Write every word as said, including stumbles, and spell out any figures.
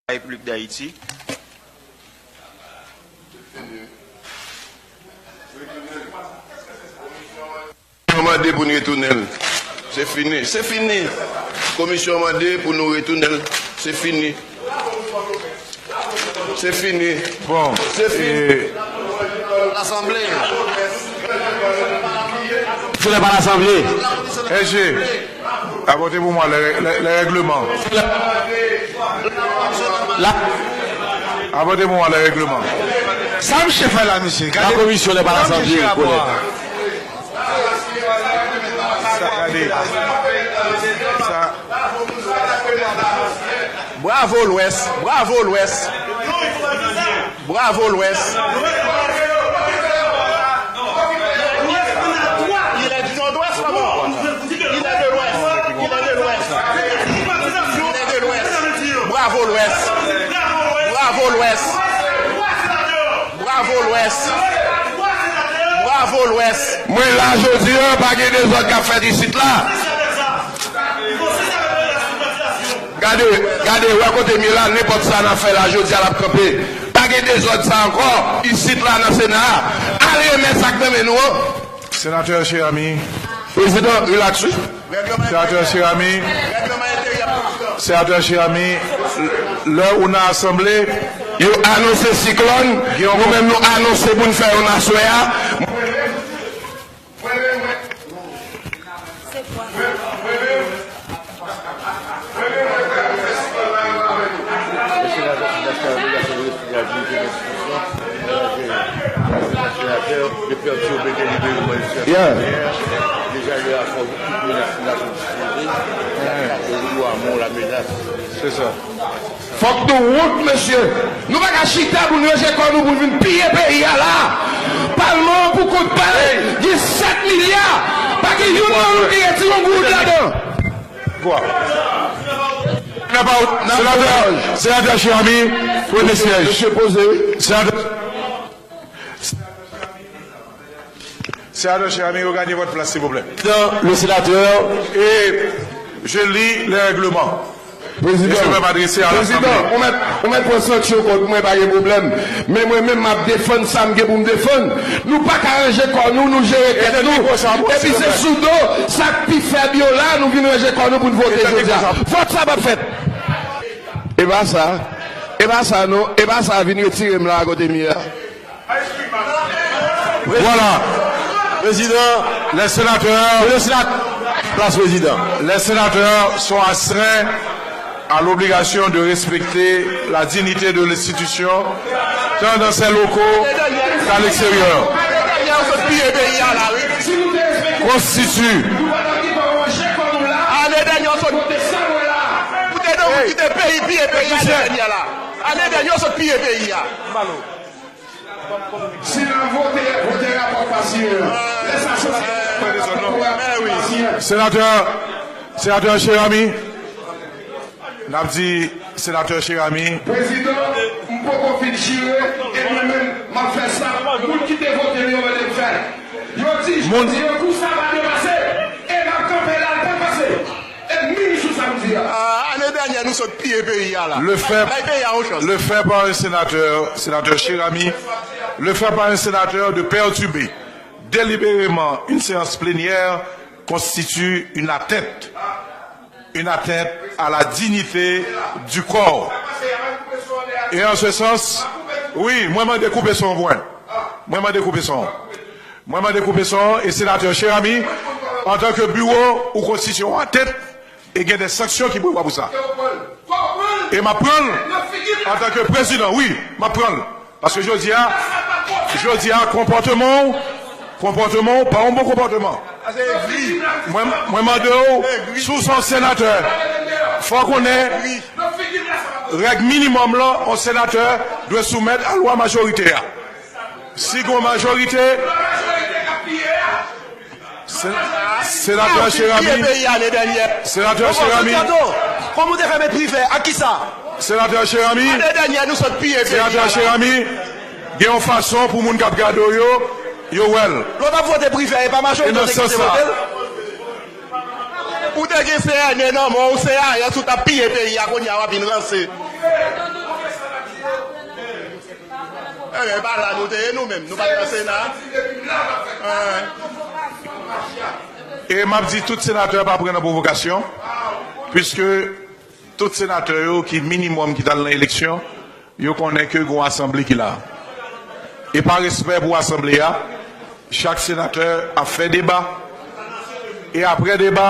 Repiblik Dayiti. Yo mande pou n retounen l. Se fini. Se fini. Komisyon mande pou nou retounen l. Se fini. Se fini. Bon, se fini. Lasanble. Fè pa lasanble. S G, apòte pou mwen lè, lè, lè règleman. La. Apòte pou mwen lè règleman. Sa misye fè la, misye? Gade. La komisyon n'est pas l'Assemblée, kolèg. Sa, gade. Sa. Bravo Lwès, bravo Lwès. Bravo Lwès. Il est du Nord-Ouest, comment? Il est de l'Ouest. Il est de l'Ouest. Il est de l'Ouest. Bravo Lwès. Bravo Lwès. Bravo Lwès. Bravo Lwès. Mwen la jodi a, pa gen dezòd k ap fèt isit la. Gade, gade, wè kote m ye la, nenpòt sa n ap fè la jodi a, l ap kanpe. Pa gen dezòd sa ankò, isit la nan Sena a. Al remèt sa k nan men nou an. Senatè Cheramy. Prezidan, relax wi. Senatè Cheramy. Senatè Cheramy, lè ou nan asanble, yo anonse siklòn, nou menm nou anonse pou n fè youn aswè a. Yeah. Se sa. Fòk nou wont, mesye. Nou pa ka chita pou n ranje kò nou pou n vin piye peyi a la. Palman an pou kont pa l, gen sèt milya. Pa gen youn nan nou ki retire yon goud ladan. Senatè, Senatè Cheramy, premye syèj. Senatè. Senatè Cheramy, regardez votre place, s'il vous plaît. Président, le sénateur. Et je lis les règlements. Prezidan, je peux m'adresser à l'Assemblée. Prezidan, ou mèt, ou mèt pran sanksyon kont mwen, pa gen pwoblèm. Men mwen menm, m ap defann sa m gen pou m defann. Nou pa ka ranje kò nou, nou jere tèt nou. Epi se sou do sa k pi fèb yo la, nou vin ranje kò nou pou n vote jodi a. Vòt sa p ap fèt. E pa sa. E pa sa non. E pa sa, vin retire m la kote m ye a. Voilà. Président, les sénateurs, le Sénat, place président. Les sénateurs sont astreints à l'obligation de respecter la dignité de l'institution, tant dans ses locaux qu'à l'extérieur. Konstiti. Ane dènye, w sot piye peyi a. Ane dènye, w sot piye peyi a. Si n ap vote, vote rapò pa siyen an. Lè sa soti, vote rapò pa siyen an. Senatè, Senatè Cheramy, n ap di Senatè Cheramy. Prezidan, m poko fin chire, e mwen menm, m ap fè sa moun ki te vote m yo mande m fè. Yo di, jodi a, kou sa pa depase, e m ap kanpe la, l pa pase. Ennmi sou samdi a. Ah, ane dènyè, nou sot piye peyi a la. Le fait, bay peyi a yon chans. Le fait par un sénateur, Sénateur Cheramy, le fait par un sénateur de perturber délibérément une séance plénière constitue une atteinte, une atteinte à la dignité du corps. Et en ce sens, wi, mwen mande koupe son mwen. Mwen mande koupe son. Mwen mande koupe son e Senatè Cheramy, antanke biwo, ou konstitye yon atèt e gen de sanksyon ki prevwa pou sa. E m ap pran l antanke prezidan, wi, m ap pran l. Paske jodi a, jodi a, konpòteman w, konpòteman w pa yon bon konpòteman. Mwen, mwen mande w, si w se yon senatè, fò w konnen règ minimòm lan, yon senatè dwe soumèt a lwa majorite a. Si gon majorite, se-, Senatè Cheramy, Senatè Cheramy, kòman w te fè met Privè? Ak kisa? Senatè Cheramy, Ane dènyè, nou sot piye peyi a. Senatè Cheramy, gen yon fason pou moun k ap gade w yo, yo wè l. Lè w t ap vote Privè, e pa majorite w te kite vote l? Ou te gen C N E nan men w, se ayè sou t ap piye peyi a, kounye a w ap vin ranse. Ebyen, e pa la nou te ye nou menm. Nou pa t nan Sena. E m ap di tout senatè pa pran nan pwovokasyon, piske tout senatè yo ki minimòm ki t al nan eleksyon, yo konnen ke gen yon asanble ki la. E pa respè pou asanble a, chak senatè ap fè deba. E apre deba,